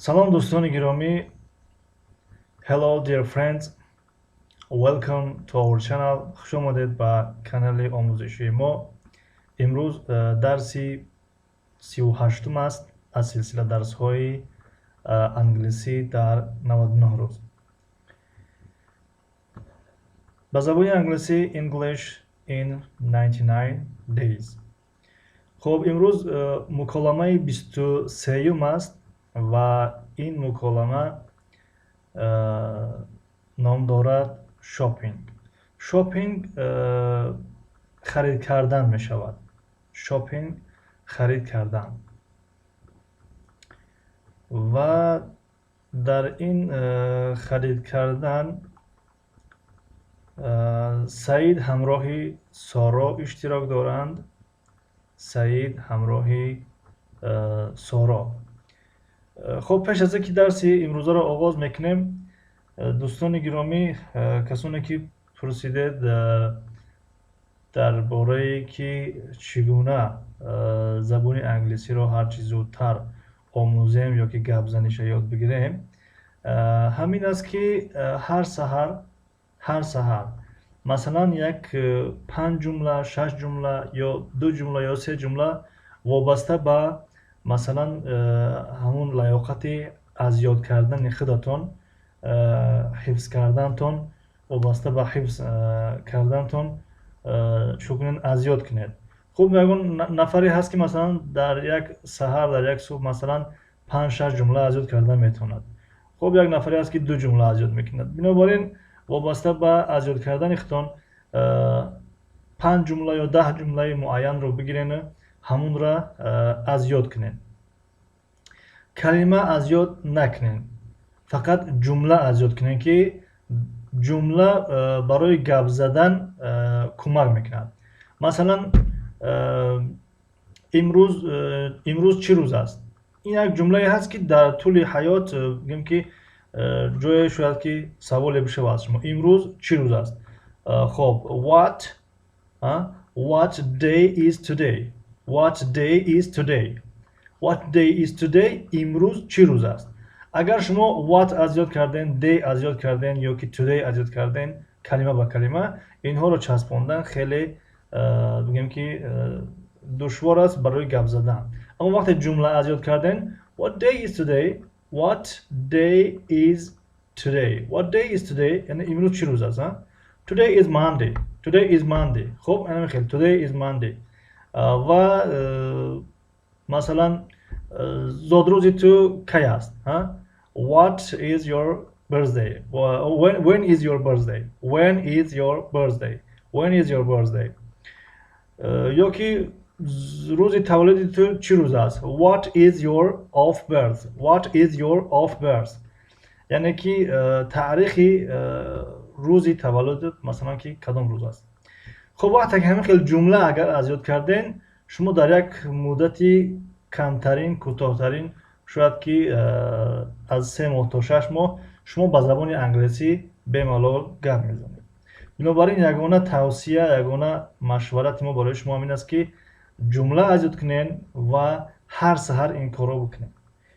Салом, дӯстони гиромӣ. Hello, dear friends. Welcome to our channel. Хуш омадед ба канали омӯзишии мо. Имрӯз дарси 38-ум аст аз силсила дарсҳои англисӣ дар 99 рӯз. Ба забони англисӣ English in 99 days. Хуб, имрӯз муколамаи 23-юм аст ва ин муколама ном дорад shopping. Shopping харид кардан мешавад. Shopping, харид кардан. Ва дар ин харид кардан Саид ҳамроҳи Соро иштирок доранд. Саид ҳамроҳи Соро. Хуб, пеш аз он ки дарси имрӯзаро оғоз мекунем, дӯстони гиромӣ, касоне ки пурсидед дар бораи ки чӣ гуна забони англисиро ҳарчи зудтар омӯзем ё ки гапзаниша ёд бигирем, ҳамин аст, ки ҳар саҳар, ҳар саҳар, масалан, як панҷ ҷумла, шаш ҷумла ё ду ҷумла ё се ҷумла, вобаста ба, масалан, ҳамун лаёқати аз ёд кардани худатон, ҳифз кардантон, вобаста ба ҳифз кардантон чӣ кунед, аз ёд кунед. Хуб, ягон нафаре ҳаст, ки, масалан, дар як саҳар, дар як субҳ, масалан, панҷ, шаш ҷумла аз ёд карда метавонад. Хуб, як нафаре ҳаст, ки ду ҷумла аз ёд мекунад. Бинобар ин, вобаста ба аз ёд кардани худтон, панҷ ҷумла ё 10 ҷумлаи муайянро бигирену ҳамунра аз ёд кунед. Калима аз ёд накунед, фақат ҷумла аз ёд кунед, ки ҷумла барои гап задан кӯмак мекунад. Масалан, имрӯз чӣ рӯз аст? Ин як ҷумлае ҳаст, ки дар тӯли ҳаёт, бигем, ки ҷое шояд ки саволе бишавад аз шумо: имрӯз чӣ рӯз аст? Хоб, what day is today? What day is today? What day is today? Имрӯз чӣ рӯз аст? Агар шумо what аз ёд карден, day аз ёд карден ё ки today аз ёд карден, калима ба калима инҳоро часпондан хеле, бигем, ки душвор аст барои гап задан. Аммо вақте ҷумла аз ёд карден: what day is today? What day is today? What day is today? Яъне имрӯз чӣ рӯз аст? Today is Monday. Today is Monday. Хуб, ана хел, today is Monday. Ва, масалан, зодрӯзи ту кай аст? What is your birthday? When is your birthday? When is your birthday? When is your birthday? Ё ки рӯзи таваллуди ту чӣ рӯз аст? What is your of birth? What is your of birth? Яъне ки таърихи рӯзи таваллудат, масалан, ки кадом рӯз аст. Хуб, вақте ки ҳамин хел ҷумла агар аз ёд карден, шумо дар як муддати камтарин, кӯтоҳтарин, шояд ки аз 3 моҳ то 6 моҳ, шумо ба забони англисӣ бемалол гап мезанед. Бинобар ин, ягона тавсия, ягона машварати мо барои шумо ҳамин аст, ки ҷумла аз ёд кунед ва ҳар саҳар ин корро бикунед.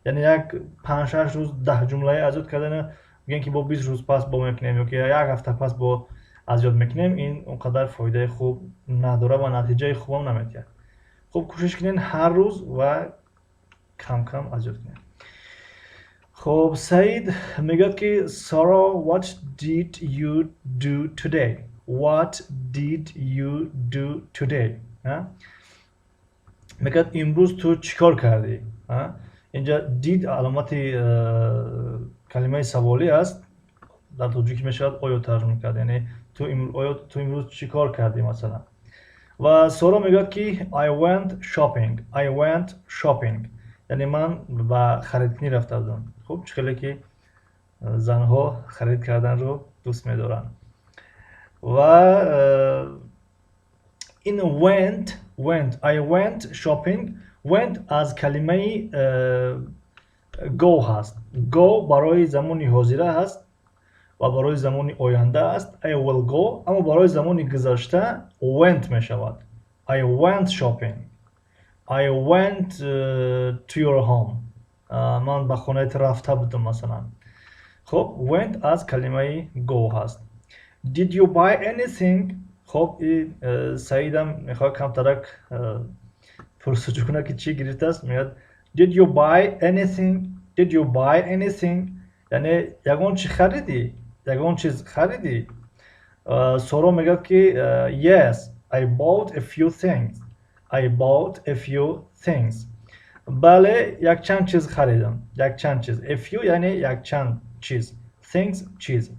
Яъне як панҷ, шаш рӯз 10 ҷумлае аз ёд кардана, бигем, ки бо 20 рӯз пас бо мекунем ё ки як ҳафта пас бо аз ёд мекунем, ин он қадар фоидаи хуб надорад ва натиҷаи хубам наметиҳад. Хуб, кӯшиш кунед ҳар рӯз ва кам кам аз ёд кунед. Хуб, Саид мегӯяд, ки: "Сара, what did you do today? What did you do today?" Мегӯяд: имрӯз ту чӣ кор кардӣ? Инҷа did аломати калимаи саволӣ аст. Дар тоҷикӣ мешавад оё тарҷума кард. Яъне оё ту имрӯз чӣ кор кардӣ, масалан. Ва Соро мегӯяд, ки "I went shopping." I went shopping, яъне ман ба харидкунӣ рафта будам. Хуб, чӣ хеле ки занҳо харид карданро дӯст медоранд. Ва ин went, went, I went shopping, went аз калимаи go ҳаст. Go барои замони ҳозира ҳаст ва барои замони оянда аст, I will go. Аммо барои замони гузашта went мешавад. I went shopping. I went to your home. Ман ба хонаи ту рафта будам, масалан. Хуб, went аз калимаи go ҳаст. Did you buy anything? Хуб, Саидам мехоҳад камтарак пурсуҷӯ кунад, ки чӣ гирифтааст. Мегӯяд: Did you buy anything? Did you buy anything? Яъне ягон чӣ харидӣ, ягон чиз харидӣ? Соро мегӯяд, ки yes, I bought a few things. I bought a few things. Бале, якчанд чиз харидам. Якчанд чиз. A few яъне якчанд чиз, things чиз.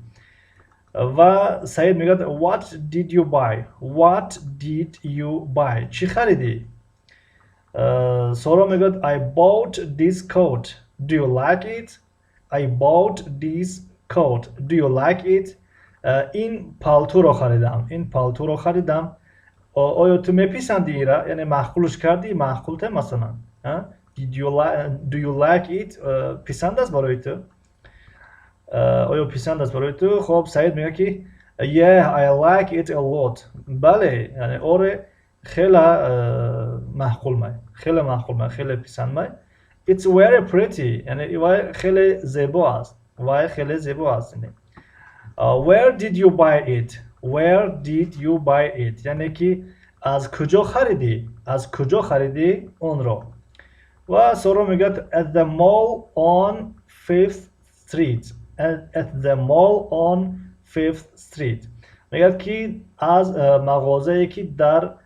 Ва Саид мегӯяд: What did you buy? What did you buy? Чӣ харидӣ? Соро мегӯяд: I bought this coat. Do you like it? I bought this coat. Do you like it? Ин палтуро харидам, ин палтуро харидам, оё ту меписандӣ ира? Яъне маъқулш кардӣ, маъқулте, масалан. Did you like, do you like it? Писанд аст барои ту? Оё писанд аст барои ту? Хоб, Саид мегӯяд, ки yeah, I like it a lot. Бале, яъне оре, хела маъқулмай, хеле маъқулмай, хеле писандмай. It's very pretty. Яъне вай хеле зебо аст, вай хеле зебо аст. Where did you buy it? Where did you buy it? Яъне ки аз куҷо харидӣ, аз куҷо харидӣ онро? Ва Соро мегӯяд: At the mall on Fifth Street. At the mall on Fifth Street. Мегӯяд, ки аз мағозае, ки дар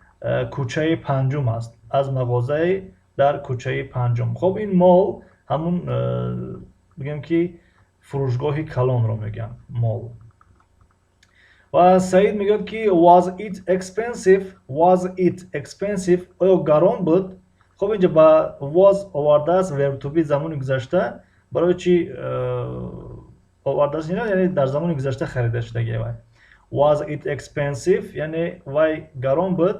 кӯчаи панҷум аст, аз мағозаи дар кӯчаи панҷум. Хоб, ин mall ҳамун бигем, ки фурӯшгоҳи калонро мегӯям, mall. Ва Саид мегӯяд, ки was it expensive? Was it expensive? Оё гарон буд? Хоб, инҷа ба was овардааст, verb to be, замони гузашта. Барои чӣ овардааст ина? Яъне дар замони гузашта харида шудагия вай. Was it expensive? Яъне вай гарон буд?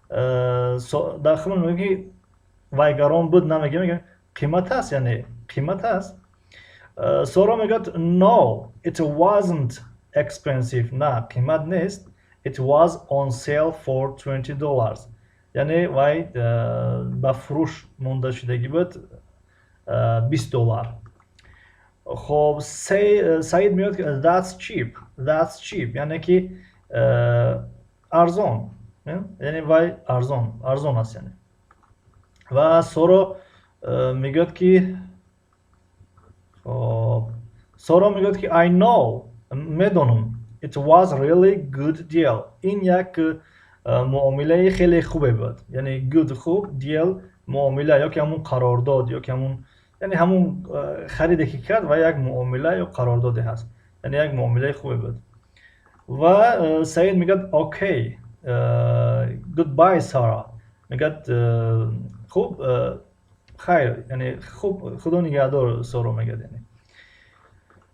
Дар худмон мегӯем, ки вай гарон буд намегӯем, мегӯем қимат аст, яъне қимат аст. Соро мегӯяд: No, it wasn't expensive. На, қимат нест. It was on sale for $20. Яъне вай ба фурӯш монда шудагӣ буд 20 доллар. Хоб, Саид мегӯяд, ки that's cheap. That's cheap. Яъне ки арзон, яъне вай арзон, арзон аст, яъне. Ва Соро мегӯяд, ки хоб, Соро мегӯяд, ки I know, медонам. It was really good deal. Ин як муомилаи хеле хубе буд. Яъне good хуб, deal муомила ё ки ҳамун қарордод, ё ки ҳамун, яъне ҳамун хариде, ки кард, ва як муомила ё қарордоде ҳаст, яъне як муомилаи хубе буд. Ва Саид мегӯяд: Okay, goodbye, Сара. Мегӯяд: хуб, хайр, яъне хуб, худо нигаҳдор, Соро, мегӯяд, яъне.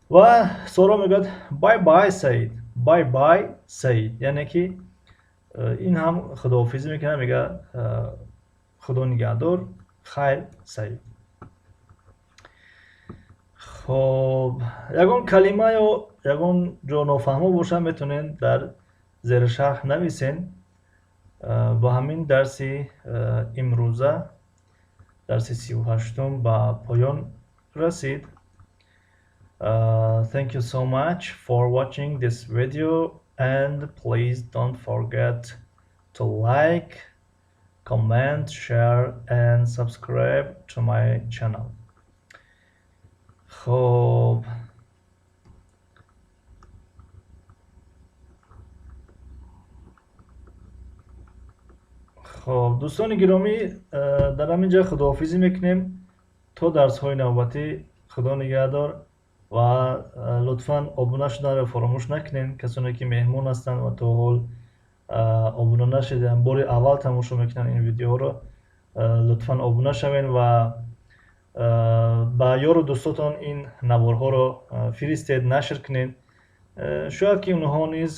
Ва Соро мегӯяд: Bye bye, Саид. Bye bye, Саид. Яъне ки ин ҳам худоҳофизӣ мекунад, мегӯяд: худо нигаҳдор, хайр, Саид. Хоб, ягон калима ё ягон ҷо нофаҳмо бошад, метавонед дар зери шарҳ нависен. Бо ҳамин дарси имрӯза, дарси 38-ум, ба поён расид. Thank you so much for watching this video and please don't forget to like, comment, share and subscribe to my channel. خب، хоб, дӯстони гиромӣ, дар ҳамин ҷо худоҳофизӣ мекунем то дарсҳои навбатӣ. Худо нигаҳдор ва лутфан обуна шуданро фаромӯш накунед. Касоне, ки меҳмон ҳастанд ва то ҳол обуна нашуданд, бори аввал тамошо мекунанд ин видеоҳоро, лутфан обуна шавед ва ба ёру дӯстотон ин наворҳоро фиристед, нашр кунед. Шояд, ки онҳо низ,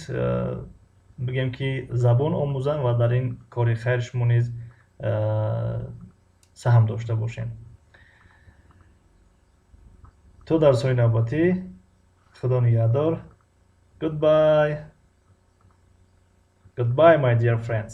бигем, ки забон омӯзанд ва дар ин кори хайр шумо низ саҳм дошта бошед. То дарсҳои навбатӣ, худо нигаҳдор. Goodbye. Goodbye, my dear friends.